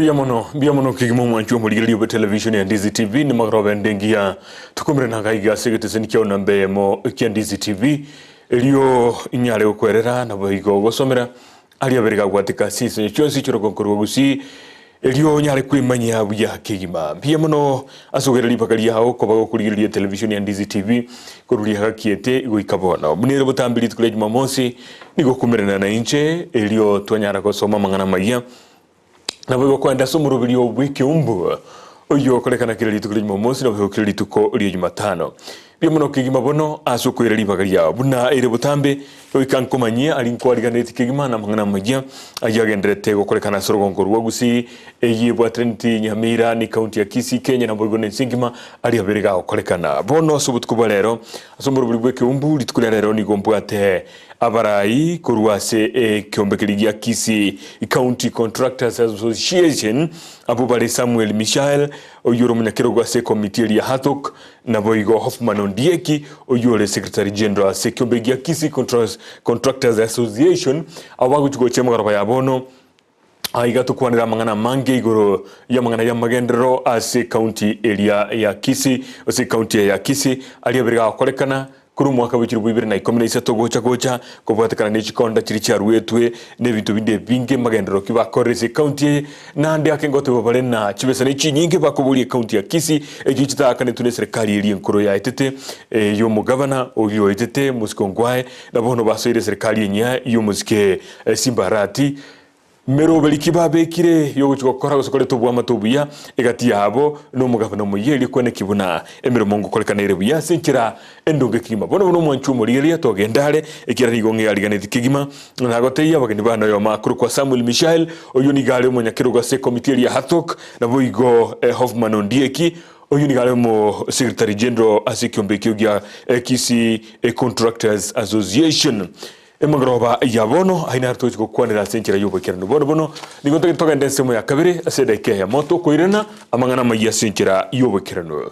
Mbuya mono, mbuya mono kegima omwanchi omorigereria bwe television ya Ndizi TV nimagoro bende engiya tukumerana gaiga ase egeteseni kiao namba eyemo kia Ndizi TV erio inyare gokwerera naboigo gosomera aria abere gagwateka ase chinsenyo chionsi chirogonko rwa Gusii erio onyare kwemanyia buya kegima. Mbuya mono ase okoira ribaga riao koba gokorigereria etelevision ya Ndizi TV korwa riagakiete goika bono. Buna ere botambe rituko ria Jumamosi nigo okumerana nainche erio twanyara gosoma amang'ana amayia Naboigo koenda ase omoroberio bw'ekeumbu, oyio okorekana kera rituko ria Jumamosi naboigo kera rituko ria Jumatano. Mbuya mono kegima bono ase okoira ribaga riao buna ere botambe, goika nkomanyie aria nkwariganetie kegima namang'ana amayia ayio agendererete gokorekana ase orogongo rwa Gusii, eyio ebwateraneti Nyamira ne county ya Kisii, Kenya naboigo nense engima aria abere gagokorekana. Bono ase obotuko bwa rero ase omoroberio bw'ekeumbu rituko ria rero nigo mbwate Abarai korwa ase ekeombe keria gia Kisii County Contractors Association abwo bare Samuel Michael oyio ore omonyakerogo ase ekomiti eria Hathok naboigo Hoffman Ondieki oyio ore Secretary General ase ekeombe gia Kisii Contractors Association abwo bagochi gocha emegoroba ya bono Aiga tokwanere amang'ana amange igoro y'amang'ana y'amagenderero ase ekaunti eria ya Kisii, gose ekaunti eye ya Kisii, aria abere gagokorekana korwa omwaka bwe chilifu ibere na ikomi na isato gocha gocha, kobwatekana ne chikonda chiria chiaruetwe na ebinto binde ebinge magenderero ki bakorire ase ekaunti eye, naende ake ngoteba bare na chibesa ne chinyinge bakoboria ekaunti ya Kisii echio chitaakanetwe ne eserekari eria enkoro yaetete y'omogabana oyio oetete Mosike Ongwae, na bono basoire eserekari enyia y'omosike Simba Arati. Meroberi ki babekire y'ogochia gokora gose koreta oboamate obuya egati yabo na omogabana omoyia erio kweneki buna emeremo ngokorekana ere buya ase enchera endonge kegima. Bono buna omwanchi omorigereria togenda are, ekiagera nigo ng'eariganeti kegima. Nagotebia abageni bane oyomo akorokwa Samuel Mishael, oyio nigo are omonyakerogo ase ekomiti eria ya Hathok, naboigo Hoffman Ondieki, oyio nigo are omo Secretary General ase ekiombe ekio gia Kisii Contractors Association. Emegoroba ya bono aye naro togochia gokwanera ase enchera y'oboikeranu. Bono bono nigo ntagete togende ensemo ya kabere ase edaika eyemo tokoirana amang'ana amayia ase enchera y'oboikeranu.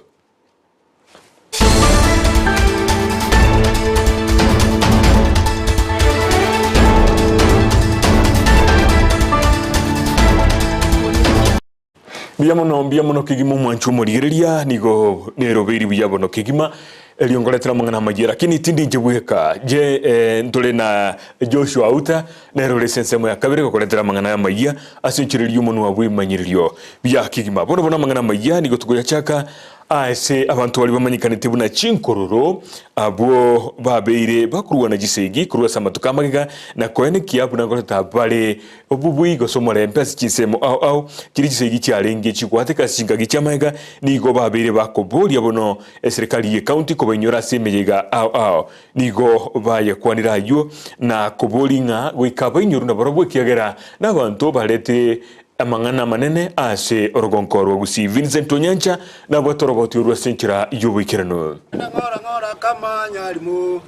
Mbuya mono, mbuya mono kegima omwanchi omorigereria, nigo nerobeiri buya bono kegima, erio nkoretera amang'ana amayia, lakini tindi inche bweka, je eh, ntore na Joshua Auta, nere ore ase ensemo ya kabere gokoretera amang'ana amayia ase enchera eria y'omonwa bw'ebimanyererio bia kegima. Bono bono amang'ana amayia nigo tokoyachaka ase abanto baria bamanyekanete buna chinkororo, abwo babeire bakorwana chisegi korwa ase amatuko amagega, na koenekia buna nkoreta bare Obobui gose omorembe ase chinsemo ao ao chiria chisegi chiarenge chigwateka ase chingaki chi'amaega nigo babeire bakoboria bono eserekari y'ecounty kobainyora ase emeyega ao ao. Nigo bayekwanire ayio na koboria ng'a goika bainyorwe nabarobwo ekiagera nabanto baretire amang'ana amanene ase orogonko rwa Gusii. Vincent Onyancha nabwate oroboti orwo ase enchera y'oboikeranu. Ng'ora ng'ora kama nyarimo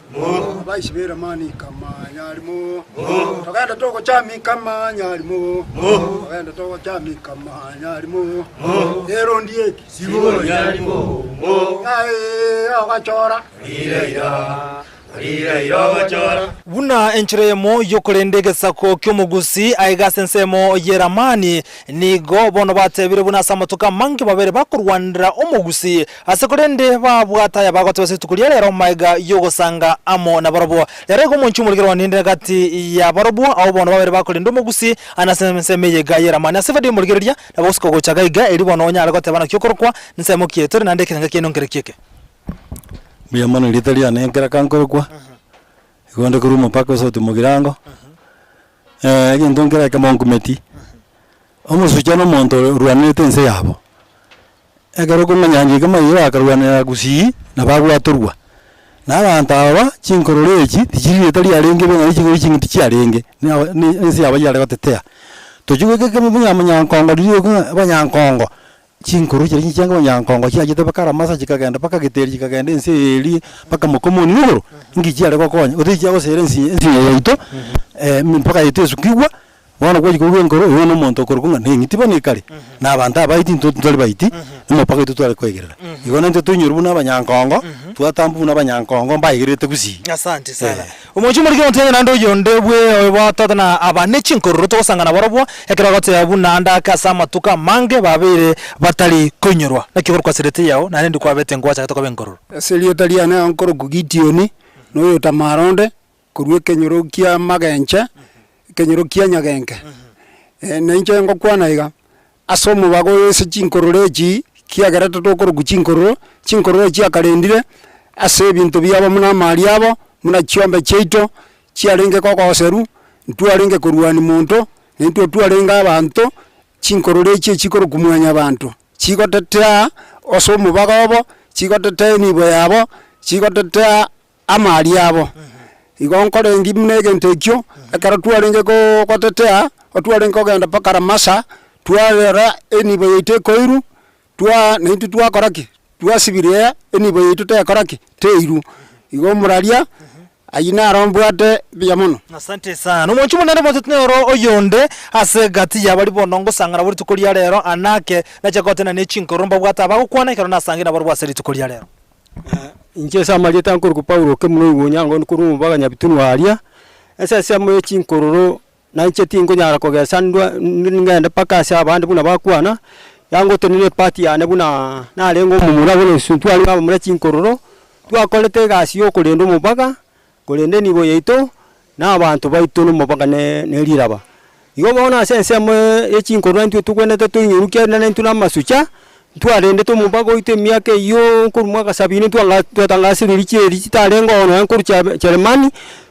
Abaisi b'eramani kama nyarimo Togende togochami kama nyarimo Togende togochami kama nyarimo Ero ndieki Siboro nyarimo Aye ogachora Riraira Riraira ogachora Buna enchera eyemo y'okorenda egesaku ki'omogusi aiga ase ensemo y'eramani, nigo bono batebire buna ase amatuko amange babere bakorwanera omogusi, Ase korende babwate aya bagoteba ase rituko ria rero magega y'ogosanga amo nabarobwo. Rero igo omonche omorikera one ninde gati yabarobwo, abwo bono babere bakorenda omogusi ane ase ensemo eye iga y'eramani. Ase efaida y'omorigereria, nabo gosika gocha iga iga, erio bono onyare goteba naki okorokwa, nsemo ki tore naende ekerengo kiaino nkereki eke. Mbuya mono erieta riane nkereka nkorokwa, igo onde korwa omopaka o South Mugirango, egento nkere ekemo nkumeti, omosucha na omonto ore orwanerete ense yabo. Ekero okomanya iga mayio akarwanera gusii nabo agwatorwa. Na abanto aba chinkororo echi tichiri rieta riarenge bo nonye ching'iti ching'iti chiarenge na ne ense yabo yare gotetea. Tochi goika ekemo buna omonyankongo riria okong'a abanyankongo, chinkoro chiria chianga abanyankongo chiachete mpaka Ramasa chikagenda mpaka Giteri chikagenda ense eye eria mpaka Mokomoni igoro, inki chiare gokonya? Gose chiagosera ense ense eye yaito mpaka yaito esukigwa. Bono kwachia korwa enkoro, oyo na omonto okorokwa ng'a neng'iti bono ekare, na abanto abaiti intwe ntari baiti, omopaka oito tware koegerera. Igo naintwe toinyorwe buna abanyankongo, twatambwa buna abanyankongo mbaegererete gusii. Asante sana. Omochie omoriki omotienyi naende oyonde bwe oyo bwatata na aba ne chinkororo togosangana barobwo, ekero bagoteba buna ande ake ase amatuko amange babeire batari koinyorwa. Naki okorokwa sereti yao, naende ndi kwabete ngwachagete koba enkororo. Ase erieta riane nkorokwa Gideoni, na oyo Tamara onde, korwa ekenyoro kia Magenche, ekenyoro kia Nyagenke. Na inche ngokwana iga, ase omobago oyo ase chinkororo echi, kiagerete tokorokwa chinkororo, chinkororo echi chiakarendire ase ebinto biabo buna amari abo, buna chiombe chiaito, chiarenge kogoserwa, ntwarenge korwania monto, na intwe twarenge abanto, chinkororo echi echikorokwa mwanyabanto, chigotetea ase omobago obo, chigotetea enibo yabo, chigotetea amari abo. Igo nkorenge buna egento ekio, ekero twarenge go gotetea, otwarenge kogenda mpaka Ramasa, twarora enibo yaito ekoirwa, twa naintwe twakora ki? Twasibirie enibo yaito tekora ki? Teirwa. Igo omoraria, ayio naro mbwate mbuya mono. Asante sana. Omonche omonene bwatete noro oyonde ase egati y'abaria bono ngosang'ana bo rituko ria rero, anake nache gotena ne chinkororo mbabwate abagokwana ekero nasange nabarabwo ase rituko ria rero. Inche ase amarieta nkorokwa Paulo Okemuno Oigonyango onde korwa omobaga Nyabitunwa aria, ase ensemo ye chinkororo na inche tinkonyara kogesa ndwa ngende mpaka ase abande buna bakwana, yangotenena epart yane buna narenge omomura bono intwe twarenge abamura chinkororo, twakorete egasi ya okorenda omobaga, korenda enibo yaito, na abanto baito na omobaga ne ne riraba. Igo bono ase ensemo ye chinkororo intwe togwenerete toinyorwe kiagera naintwe na amasucha, ntwarendete omobaga oito emiaka eywo nkorwa mwaka sabini twanga twatangasirwe richieri chitarenge oo nonya nkorwa chia Jeremani,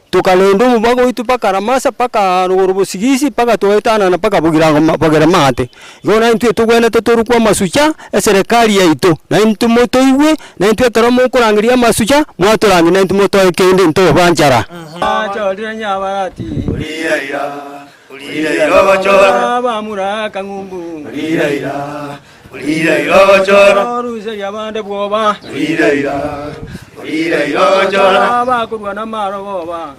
tokarenda omobaga oito mpaka Ramasa mpaka rogoro Bosigisi mpaka twaetanana mpaka Bogirango ma bogere maate. Igo naintwe togwenerete torokwe amasucha, eserekari yaito, naintwe motoigwe, naintwe ekero mokorangeria amasucha, mwatorangeria naintwe motoe kende ntoba nchara. Achorire nyabarati. Oruseria abande bwoba. Abakorwa namarogoba.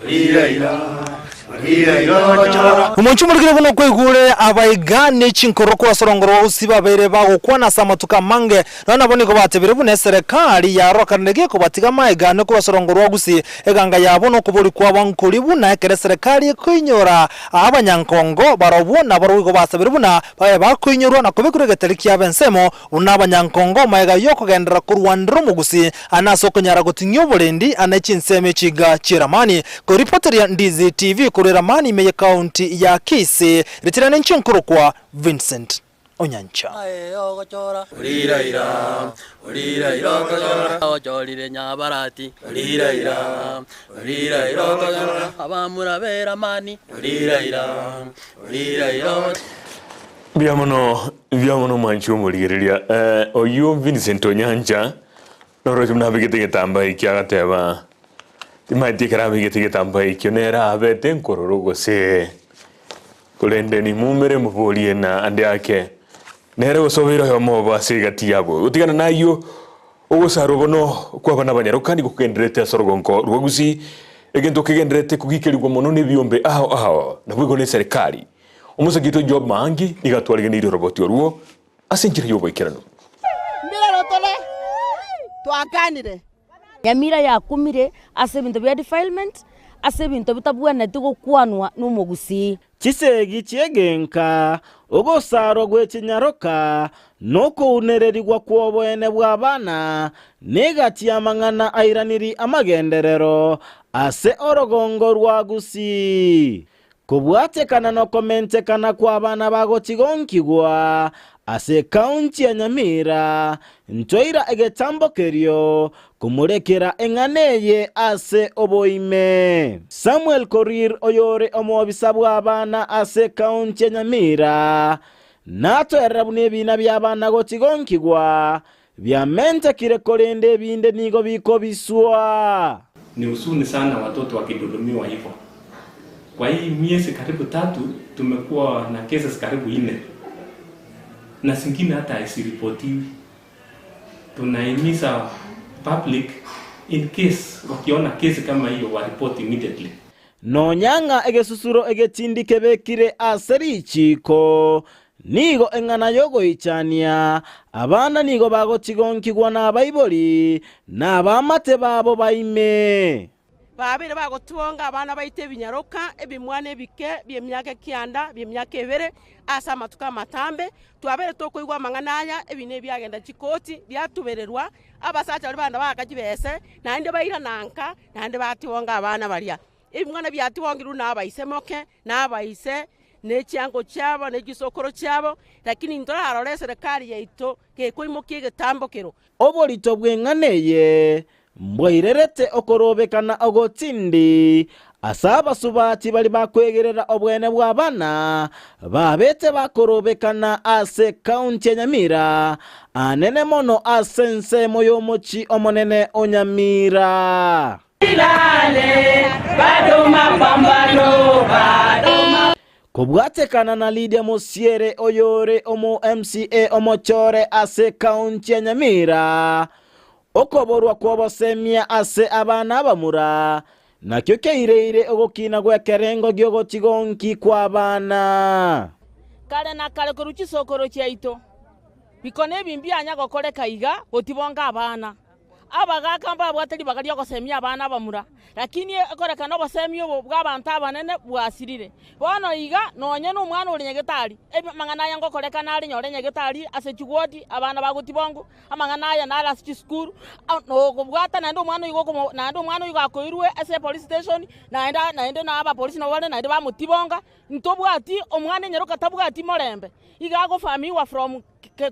Omonche omorikire buna okwaigure abaiga ne chinkororo korwa ase orongo rwa Usi babeire bagokwana ase amatuko amange, nonya nabo nigo batebire buna eserekari yarokanire gekobatiga amaegano korwa ase orongo rwa Gusii. Eganga yabo nokobori kwabo nkori buna ekero eserekari ekoinyora abanyankongo barobwo nabarobwo igo basabire buna babe bakoinyorwa na kobekerwa egetari kiabo ensemo Buna abanyankongo magega y'okogenderera korwanera omogusi, ane ase okonyara goting'ia oborendi ane chinsemo echiga chi'eramani. Koripoteria Ndizi TV korwa eramani ime y'ekaunti ya Kisii, ritirane inche nkorokwa Vincent Onyancha. Mbuya mono, mbuya mono mwanchi omorigereria. Eh, oyio Vincent Onyancha, noroche buna abegete egetambaa ekio agateba, timaeti ekero abegete egetambaa ekio nere abete nkororo gose, korende nimumere moborie na ande ake, nere gose obeire oyomo obo ase egati yabo. Gotigana nayio, ogosarwa bono kw'abana abanyaroka nigo kogendererete ase orogonko rwa Gusii, egento kegendererete kogikerigwa mono nebiombe ao ao, naboigo ne eserekari. Omosake oito Job Maangi nigo atwariganeirie oroboti orwo ase enchera y'oboikeranu. Mbirero tore twakanire. Nyamira yakumire ase ebinto bia defilement, ase ebinto bitabwenereti gokwanwa nomogusii. Chisegi chi'egenka, ogosarwa gwe chinyaroka, na okounererigwa kw'oboene bw'abana, negati y'amang'ana airaniri amagenderero ase orogongo rwa Gusii. Kobwatekana nokomentekana kw'abana bagotigonkigwa ase ekaunti ya Nyamira, ntoira egetambo kerio komorekera eng'ana eye ase oboime. Samuel Korir oyore omobisa bw'abana ase ekaunti ya Nyamira natoerera buna ebiina bi'abana gotigonkigwa biamentekire korende ebinde nigo bikobiswa. Ni husuni sana watoto wakidhulumiwa hivo. Kwa hii miezi karibu tatu tumekuwa na cases karibu nne na zingine hata haziripotiwi. Tunahimiza public in case wakiona kesi kama hiyo waripoti immediately. Nonya ng'a egesusuro egetindi kebekire ase richiiko, nigo eng'ana y'ogoichania, abana nigo bagotigonkigwa nabaibori, na abaamate babo baime. Babeire bagotwonga abana baito ebinyaroka, ebimwana ebike bi'emiaka ekianda, bi'emiaka ebere, ase amatuko amatambe. Twabeire tokoigwa amang'ana aya, ebi nebiagenda chikoti, biatubererwa, abasacha baria bande baaka chibese, naende bairana nka, naende batibonga abana baria. Ebimwana biatibongirwe nabaise moke, na abaise, ne chiango chiabo, ne chisokoro chiabo, lakini ntorarore eserekari yaito gekoimokia egetambokero. Oborito bw'eng'ana eye mbwairerete okorobekana ogotindi ase abasubati baria bakwegerera obwene bw'abana babete bakorobekana ase county ya Nyamira, anene mono ase ensemo y'omochie omonene o Nyamira. Kobwatekana na Lydia Mosiere oyore omo MCA omochore ase county ya Nyamira, okoborwa kw'obosemia ase abana abamura nakio keireire ogokina gw'ekerengo gi'ogotigonki kw'abana. Kare na kare korwa chisokoro chiaito, bikone ebi mbianya gokoreka iga gotibonga abana. Abagaaka mbabwate ribaga ri'ogosemia abana abamura, lakini ekorekana obosemi obo bw'abanto abanene bwasirire. Bono iga, nonya nomwana ore nyagetari, amang'ana aya ngokorekana are nyore nyagetari ase chigwoti, abana bagotibongwa, amang'ana aya nare ase chisukuru, nokobwata naende omwana oyo okomo naende omwana oyo gakoirwe ase epolice station, naende naende na abapolisi nabo bare naende bamotibonga, ntobwati omwana enyaroka tabwati morembe, iga agofamiwa from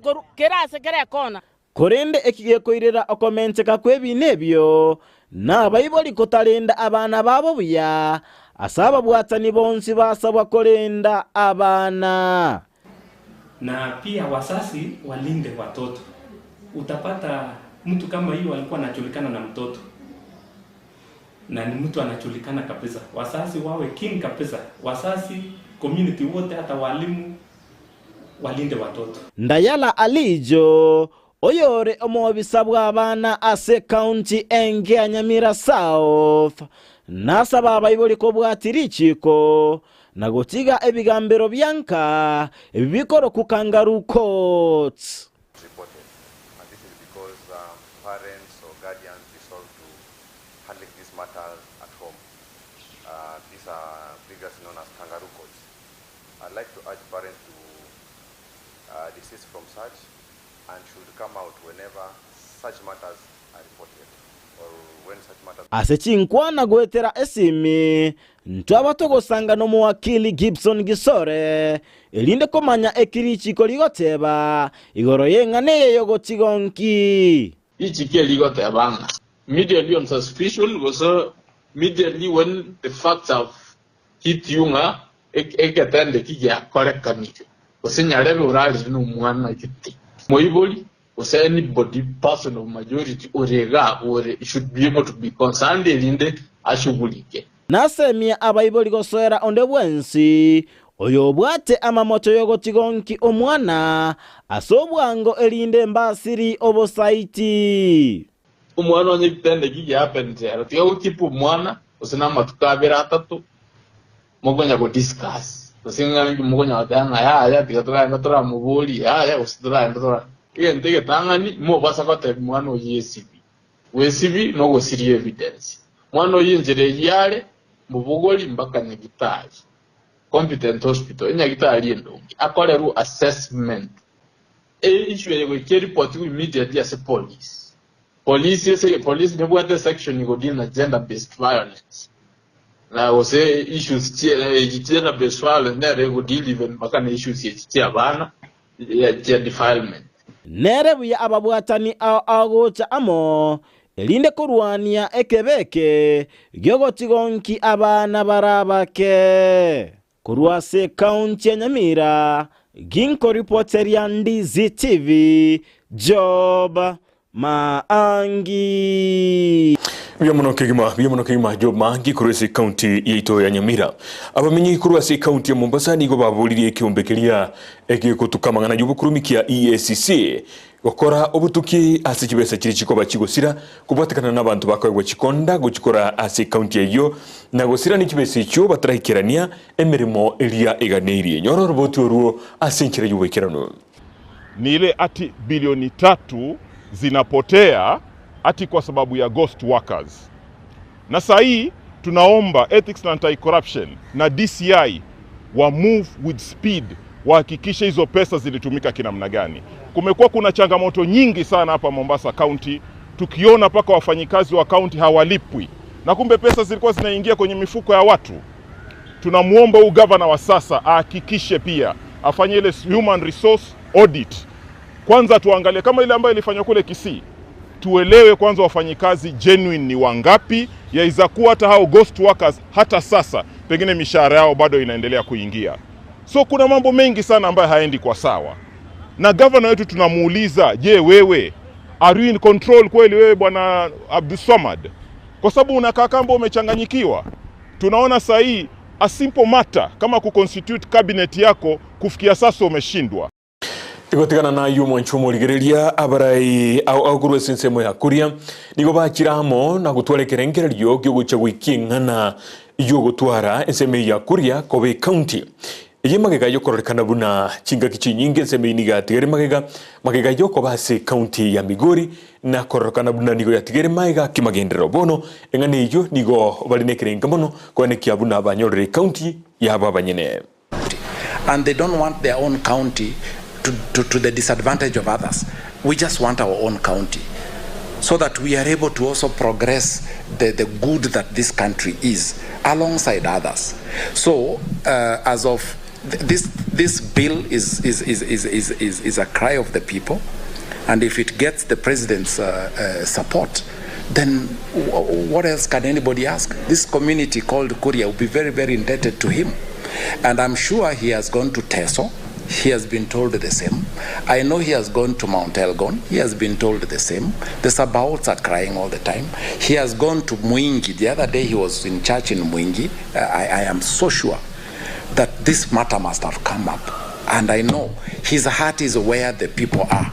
korwa kera ase kera ekona. Korende eki gekoirera okomenteka kw'ebiina ebio, nabaibori kotarenda abana babo buya, ase ababwatani bonsi basabwa korenda abana. Na pia wazazi walinde watoto. Utapata mtu kama hiyo alikuwa anajulikana na mtoto na ni mtu anajulikana kabisa. Wazazi wawe keen kabisa, wazazi, community wote, hata walimu walinde watoto. Ndayala Alijo, oyore omobisa bw'abana ase ekaunti enke ya Nyamira South, nasaba abaibori kobwatia richiiko na gotiga ebigambero bia nka ebi bikorokwa kangaroo courts. reported and this is because um, parents or guardians resort to handling these matters at home. Uh, these are previously known as kangaroo courts. I'd like to urge parents to uh, desist from such and should come out whenever such matters are reported or when such matters Ase chinkwana goetera esimi, ntwaba togosanga nomowakili Gibson Gisore, erinde komanya eki richiko rigoteba igoro y'eng'ana eye y'ogotigonki. Richiko eri rigoteba ng'a immediately on suspicion gose immediately when the facts have hit you ng'a egetende eki giakorekanire, gose nyarebe orarire nomwana gete, moibori gose anybody person of majority ore igaa ore should be able to be concerned erinde ashughulike. Nasemie abaibori gosoera onde bwensi oyobwate amamocho y'ogotigonki omwana ase obwango erinde mbasiri obosaiti. Omwana onye egitende eki giahapenete ero, tiga gokeep omwana gose na amatuko abere atato mokonya go discuss gose ng'a mokonya goteba ng'a yaya tiga toragende toramoborie yaya gose toragende tora egento egetang'ani mobasa gotebia mwana oyio esibi, gwesibi nogosiria evidence. Mwana oyio enchera eyio are mobogori mpaka nyagitari, competent hospital, enyagitari endonge akorerwe assessment. Issue eye goika eripotigwe immediately ase police. Police ase police nebwate esection ego deal na gender based violence na gose issues chie gender based violence nere ego deal even mpaka na issues echi chia abana chia defilement. Nere buya ababwatani ao agocha amo, erinde korwania ekebe eke gi'ogotigonki abana bare abake. Korwa ase ekaunti ya Nyamira, ginkoripoteria Ndizi TV, Job Maangi. Mbuya mono kegima, mbuya mono kegima Job Maangi korwa ase ekaunti yaito ya Nyamira. Abamenyi korwa ase ekaunti ya Mombasa nigo baboririe ekeombe keria egegotuka amang'ana y'obokurumikia EACC. Gokora obotuki ase chibesa chiria chikoba chigosira kobwatekana nabanto bakoegwa chikonda gochikora ase ekaunti eyio na gosira ne chibesa echio bataraikerania emeremo eria eganeirie. Nyora oroboti orwo ase enchera y'oboikeranu. Ni ile ati bilioni tatu zinapotea ati kwa sababu ya ghost workers. Na saa hii tunaomba Ethics na Anti-Corruption na DCI wa move with speed wahakikishe hizo pesa zilitumika kinamna gani. Kumekuwa kuna changamoto nyingi sana hapa Mombasa County, tukiona mpaka wafanyikazi wa county hawalipwi na kumbe pesa zilikuwa zinaingia kwenye mifuko ya watu. Tunamwomba huyu gavana wa sasa ahakikishe pia afanye ile human resource audit kwanza, tuangalie kama ile ambayo ilifanywa kule Kisii, tuelewe kwanza wafanyikazi genuine ni wangapi. Yaweza kuwa hata hao ghost workers hata sasa pengine mishahara yao bado inaendelea kuingia. So kuna mambo mengi sana ambayo haendi kwa sawa, na gavana wetu tunamuuliza, je, wewe are you in control kweli wewe bwana Abdulswamad? Kwa sababu unakaa kama umechanganyikiwa. Tunaona saa hii a simple matter kama kuconstitute cabinet yako kufikia sasa umeshindwa. Igotigana na aywo omwancho omorigereria abarai ao ao korwa ase ensemo ya Kuria nigo bachire amo na gotwara ekerengererio kiogochia goikia eng'ana yogotwara ensemo eye ya Kuria koba ecounty. Eye magega yokororekana buna chingaki chinyinge ensemo eye nigo yatigere magega magega yokoba ase ecounty ya Migori na kororekana buna nigo yatigere maega kimagenderero. Bono eng'ana eyio nigo bare nekerenga mono koenekia buna banyorire ecounty yabo abanyene. And they don't want their own county to, to, to the disadvantage of others. We just want our own county so that we are able to also progress the, the good that this country is alongside others. So, uh, as of th- this, this bill is, is, is, is, is, is, is a cry of the people, and if it gets the president's uh, uh, support, then w- what else can anybody ask? This community called Kuria will be very, very indebted to him. And I'm sure he has gone to Teso. He has been told the same. I know he has gone to Mount Elgon. He has been told the same. The Sabaoths are crying all the time. He has gone to Mwingi. The other day he was in church in Mwingi. Uh, I, I am so sure that this matter must have come up. And I know his heart is where the people are.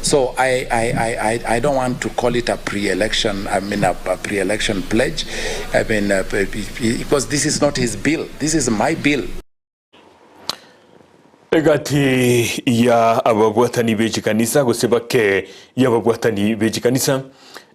So I, I, I, I, I don't want to call it a pre-election, I mean a, a pre-election pledge. I mean, uh, because this is not his bill. This is my bill. Egati ya ababwatani be chikanisa gose bake y'ababwatani be chikanisa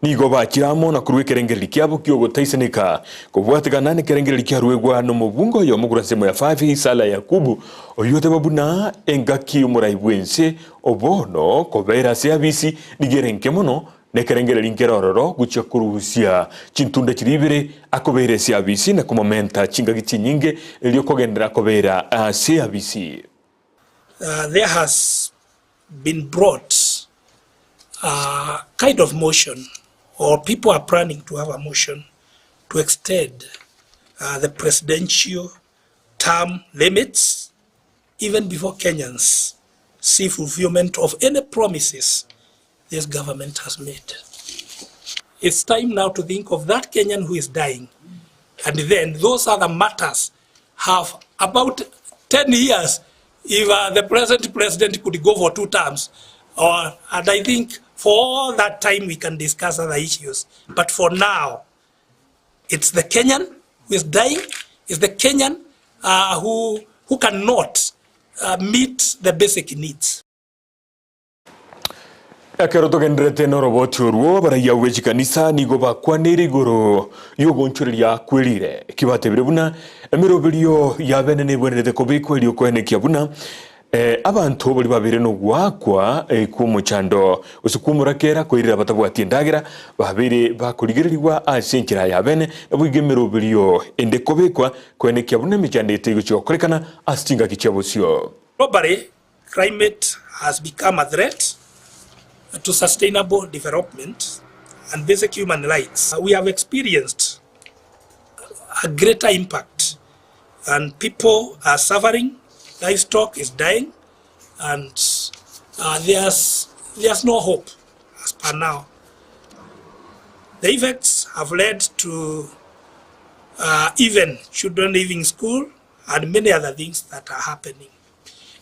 nigo bachire amo na korwa ekerengererio kiabo ki'ogotaisaneka kobwatekana nekerengererio kiaruegwa nomobunge oyomo korwa ensemo ya Fafi Sala Yakubu oyio oteba buna engaki omorai bw'ense obono kobera ase abisi nigo ere enke mono Nekerengererio nkere ororo gochia korusia chintunda chiria ibere akobeera ase abisi na komomenta chingaki chinyinge erio kogenderera kobeera ase abisi. There has been brought a kind of motion or people are planning to have a motion to extend the presidential term limits even before Kenyans see fulfillment of any promises this government has made. It's time now to think of that Kenyan who is dying. And then those other matters have about 10 years if uh, the present president could go for two terms. Or, and I think for all that time we can discuss other issues. But for now, it's the Kenyan who is dying, it's the Kenyan uh, who, who cannot uh, meet the basic needs. Ekero togendererete noroboti orwo, abaraiyo abwo be chikanisa nigo bakwaneire igoro y'ogonchoreria kwerire. Eki batebire buna emeroberio y'abene nebwenerete kobekwa erio koenekia buna abanto baria babeire nogoakwa kw'omochando gose kw'omorakera koirera batabwati endagera babeire bakorigererigwa ase enchera y'abene, naboigo emeroberio ende kobekwa koenekia buna emechando eye tegochia gokorekana ase chingaki chia bosio. Globally, climate has become a threat to sustainable development and basic human rights. We have experienced a greater impact and people are suffering, livestock is dying and uh, there's, there's no hope as per now. The effects have led to uh, even children leaving school and many other things that are happening.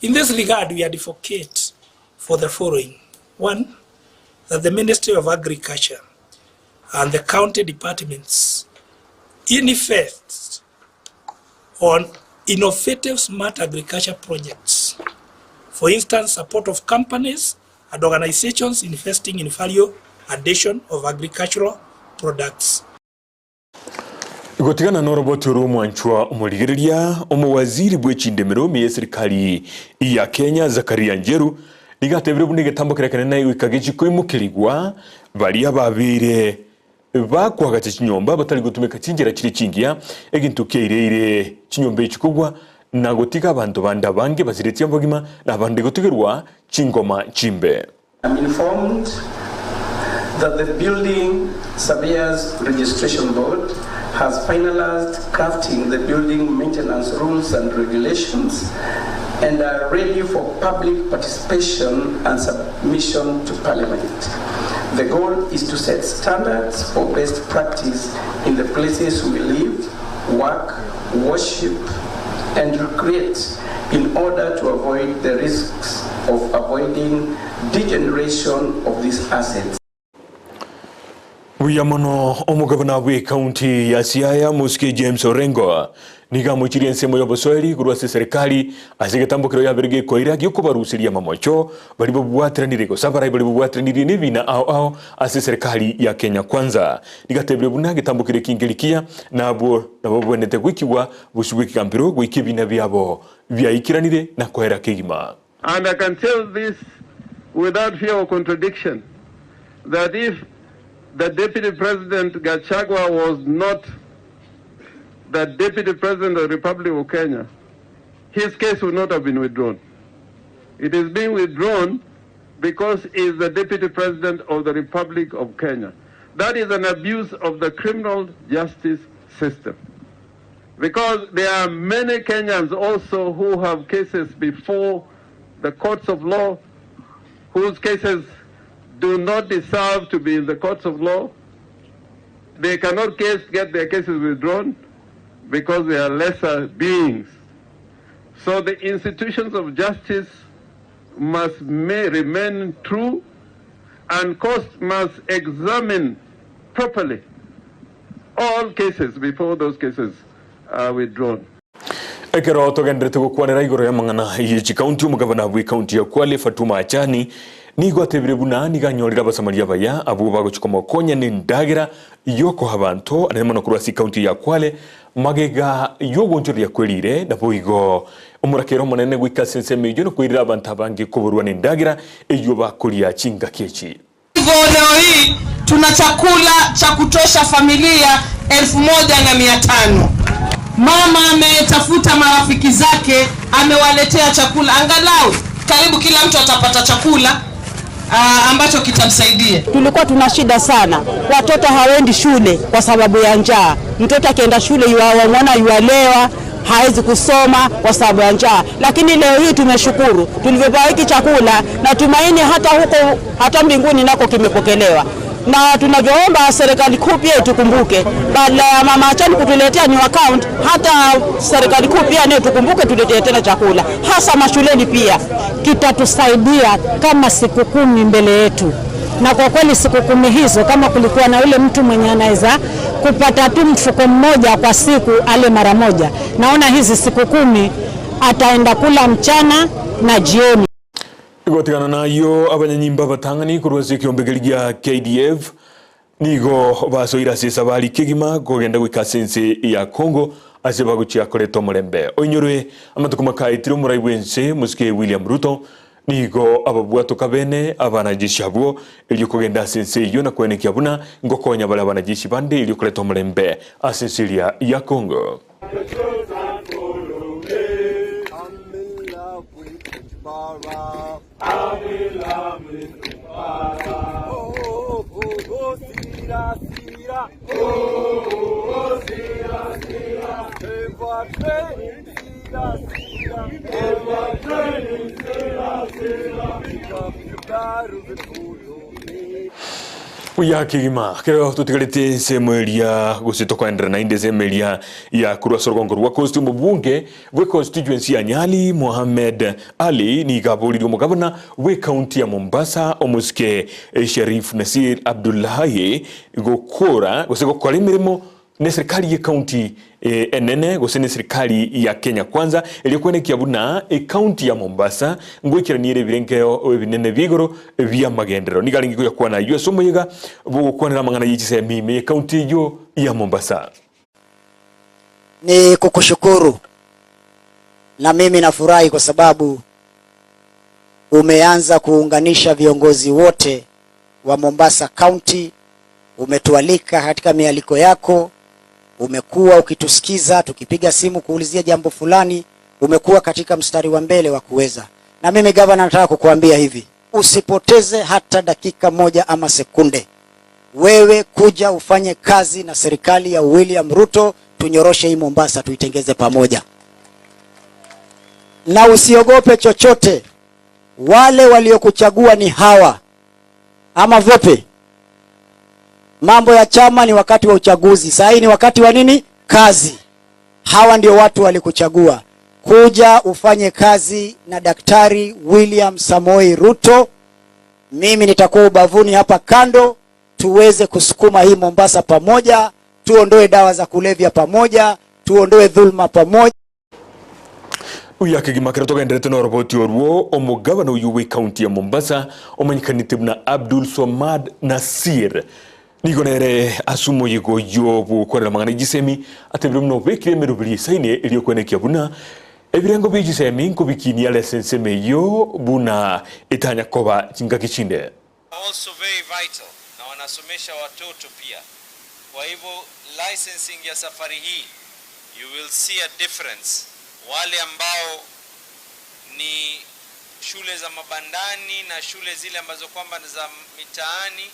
In this regard, we advocate for the following. One, that the Ministry of Agriculture and the county departments invest on innovative smart agriculture projects. For instance, support of companies and organizations investing in value addition of agricultural products. Gotigana noroboti orwo omwanchwa omorigereria, omowaziri bwe chindemero ime y'eserikali ya Kenya Zakaria Njeru nigo atebire buna egetambo keria ekenene goika gechi koimokerigwa baria babeire bakoagacha chinyomba batari gotumeka chinchera chire chingiya, egento kiaireire chinyomba echi kogwa na gotiga abanto bande abange basiretie obogima na abande gotigerwa chingoma chimbe. I'm informed that the Building Surveyors Registration Board has finalized crafting the building maintenance rules and regulations and are ready for public participation and submission to Parliament. The goal is to set standards for best practice in the places we live, work, worship, and recreate in order to avoid the risks of avoiding degeneration of these assets. Buya mono omogabana bw'ekaunti ya Siaya Mosike James Orengo nigo amochirie ensemo y'obosoeri korwa ase eserikali ase egetambo keria yabere gekoira giokobaruseria amamocho baria babwateranire gose abarai baria babwateranirie nebina ao ao ase eserikali ya Kenya Kwanza. Nigo atebire buna egetambo keria ekinge rikiya na abwo nabo babwenerete goikigwa bosio bw'ekegambero goika ebina biabo biaikeranire na koera kegima. And I can tell this without fear of contradiction that if the Deputy President Gachagua was not the Deputy President of the Republic of Kenya, his case would not have been withdrawn. It is being withdrawn because he is the Deputy President of the Republic of Kenya. That is an abuse of the criminal justice system. Because there are many Kenyans also who have cases before the courts of law, whose cases do not deserve to be in the courts of law. They cannot case, get their cases withdrawn because they are lesser beings. So the institutions of justice must may remain true and courts must examine properly all cases before those cases are withdrawn. Ekero togenderete gokwanera igoro y'amang'ana ye chikaunti, omogabana bw'ekaunti ya Kwale Fatuma Achani nigo atebire buna nigo anyorire Abasamaria abaya abwo bagochia komokonya nendagera y'okoa abanto anene mono korwa ase ekaunti ya Kwale magega y'ogoonchoreria kwerire naboigo omorakera omonene goika ase ensemo eyio nokoirera abanto abange koborwa nendagera eyio bakoria chingaki echi. Hivyo leo hii tuna chakula cha kutosha familia 1500. Mama ametafuta marafiki zake, amewaletea chakula, angalau karibu kila mtu atapata chakula ambacho kitamsaidia. Tulikuwa tuna shida sana, watoto hawaendi shule kwa sababu ya njaa. Mtoto akienda shule yuwamwona yuwalewa, hawezi kusoma kwa sababu ya njaa. Lakini leo hii tumeshukuru tulivyopewa hiki chakula, na tumaini hata huko hata mbinguni nako kimepokelewa na tunavyoomba serikali kuu pia itukumbuke, badala ya mama Achani kutuletea new account, hata serikali kuu pia nayo tukumbuke, tuletee tena chakula, hasa mashuleni pia. Kitatusaidia kama siku 10 mbele yetu, na kwa kweli siku 10 hizo, kama kulikuwa na yule mtu mwenye anaweza kupata tu mfuko mmoja kwa siku ale mara moja, naona hizi siku 10 ataenda kula mchana na jioni. Gotigana nayo abanyanyimba abatang'ani korwa ase ekiombe gia KDF nigo basoire ase esabari kegima kogenda goika ase ense ya Congo ase bagochia koreta omorembe. Oinyorwe amatuko makaetire omorai bwa ense mosike William Ruto nigo ababwatoka bene abanajeshi abwo erio kogenda ase ense eyio na koenekia buna ngokonya bare abanajeshi bande erio koreta omorembe ase ense eria ya Congo. Buya kegima, kero totigarete ensemo eria gose tokoenderera naende ensemo eria ya korwa ase orogongo rwa Coast omobunge bwe constituency ya Nyali Mohamed Ali nigo aboririe omogabana bwe county ya Mombasa omosike Sharif Nasir Abdullahi gokora gose gokora emeremo Ne serikali ye county enene gose ne serikali ya Kenya Kwanza eria kwenekia buna ecounty ya Mombasa ngoikerania ere ebirengerero ebinene bia igoro bi'amagenderero. Nigo arenge koyakwana ayio ase omoyega bw'ogokwanera amang'ana ye chisemi ime ye county eyio ya Mombasa. Ni kukushukuru na mimi nafurahi kwa sababu umeanza kuunganisha viongozi wote wa Mombasa County Umetualika katika mialiko yako, umekuwa ukitusikiza tukipiga simu kuulizia jambo fulani, umekuwa katika mstari wa mbele wa kuweza. Na mimi gavana, nataka kukuambia hivi, usipoteze hata dakika moja ama sekunde. Wewe kuja ufanye kazi na serikali ya William Ruto, tunyoroshe hii Mombasa, tuitengeze pamoja, na usiogope chochote. Wale waliokuchagua ni hawa, ama vipi? Mambo ya chama ni wakati wa uchaguzi, saa hii ni wakati wa nini? Kazi. Hawa ndio watu walikuchagua kuja ufanye kazi na Daktari William Samoei Ruto. Mimi nitakuwa ubavuni hapa kando, tuweze kusukuma hii Mombasa pamoja, tuondoe dawa za kulevya pamoja, tuondoe dhulma pamoja. Buya kegima kero togenderete noroboti orwo omogabana oyio bwe county ya Mombasa omanyekanete buna Abdul Swamad Nasir nigo nere ase omoyega oyio bwokorera amang'ana echisemi atebire buna obekire emeroberi esaine erio kwenekia buna ebirengo bie chisemi nkobikinia are ase ensemo eyio buna etanya koba chingaki chinde. Also very vital na wanasomesha watoto pia. Kwa hivyo licensing ya safari hii you will see a difference. Wale ambao ni shule za mabandani na shule zile ambazo kwamba ni za mitaani,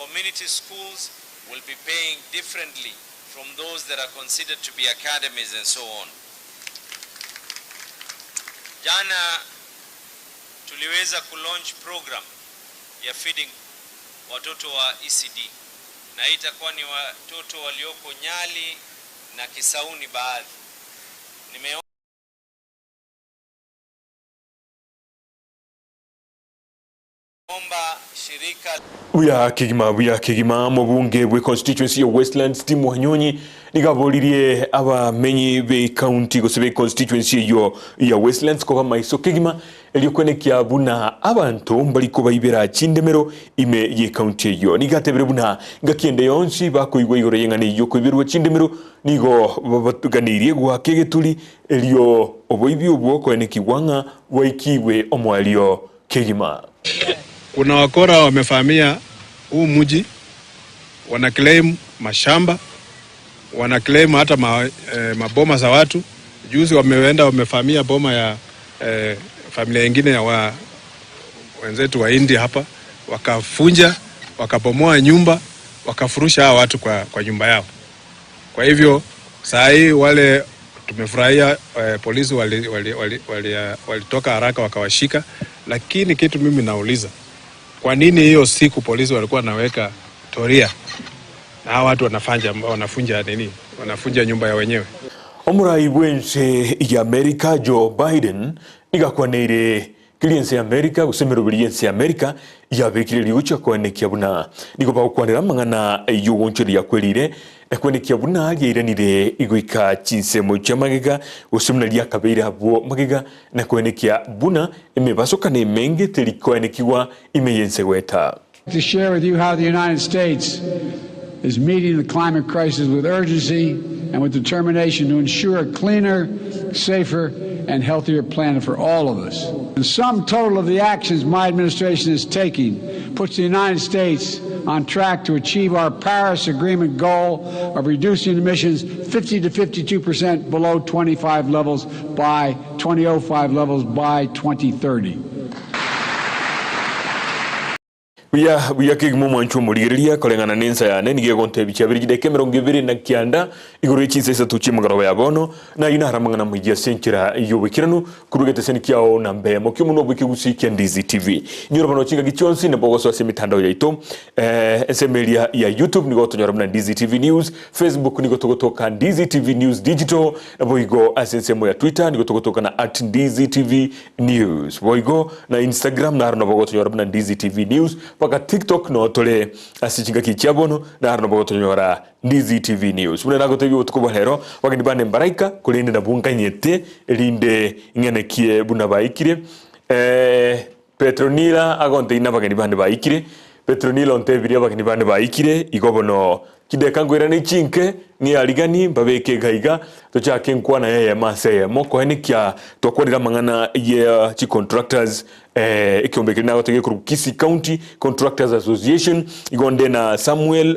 community schools will be paying differently from those that are considered to be academies and so on. Jana tuliweza kulaunch program ya feeding watoto wa ECD na hii itakuwa ni watoto walioko Nyali na Kisauni baadhi. Nimeomba shirika Buya kegima buya kegima omobunge bwe constituency ya Westlands Tim Wanyonyi nigo aboririe abamenyi be county gose be constituency eyio ya Westlands koba maiso kegima erio kwenekia buna abanto mbari kobaibera chindemero ime ye county eyio. Nigo atebire buna ngaki ende yonsi bakoigwa igoro y'eng'ana eyio koiberwa chindemero nigo babaganirie goaka egeturi erio oboibi obwo koenekigwa ng'a bwaikigwe omoerio kegima. Kuna wakora wamefahamia huu mji, wana claim mashamba, wana claim hata maboma za watu. Juzi wameenda wamefahamia boma ya familia ingine ya wenzetu wa India hapa, wakafunja, wakabomoa nyumba, wakafurusha hawa watu kwa nyumba yao. Kwa hivyo saa hii wale tumefurahia polisi walitoka haraka wakawashika, lakini kitu mimi nauliza, kwa nini hiyo siku polisi walikuwa wanaweka toria na hawa watu wanafunja nini? Wanafunja nyumba ya wenyewe. Omurai bwense ya America Joe Biden nigakwaneire kiri ense ya America gose emeroberi y'ense ya America yabekire rigocha koenekia buna nigo bagokwanera amang'ana y'ogonchoria yakwerire na kwenekia buna riairanire igoika chinsemo chia magega gose buna riakabeire abwo magega na kwenekia buna emebasokano emenge terikoenekiwa ime y'ense goeta. To share with you how the United States is meeting the climate crisis with urgency and with determination to ensure a cleaner, safer, and healthier planet for all of us. The sum total of the actions my administration is taking puts the United States on track to achieve our Paris Agreement goal of reducing emissions 50 to 52% below 25 levels by 2005 levels by 2030. Buya buya kegima omwanchwa omorigereria koreng'ana nensa yane nigo egontebia chiabere chidakika 29 igoro ye chinsa isato chi'emegoroba ya bono, na ayio naro amang'ana amayia ase enchera y'oboikeranu korwa egetesani kiao na mbemo ki'omonwa bw'ekegusii kia Ndizi TV. Inyora bono chingaki chionsi nabo ogosoa ase emetandao yaito ensemo eria ya YouTube nigo otonyora buna Ndizi TV News, Facebook nigo togotoka Ndizi TV News Digital, naboigo ase ensemo ya Twitter nigo togotoka na at Ndizi TV News. Boigo na Instagram naro nabo ogotonyora buna Ndizi TV News, mpaka TikTok noo tore ase chingaki chia bono naro nabo ogotonyora Ndizi TV News. Buna nagotebia obotuko bwa rero, abageni bane mbaraika, korende nabwo nkanyete, erinde ing'enekie buna baikire. Eh, Petronila agontebia nabageni bane baikire. Petronila ontebirie abageni bane baikire, igo bono chideka nkoirane chinke, ng'eariganie, mbabeke iga iga, tochake enkwana y'eyemo ase eyemo, koenekia twakwanire amang'ana ye chicontractors, eh, ekeombe keria nagotebia gekorokwa Kisii County Contractors Association, igo nde na Samuel.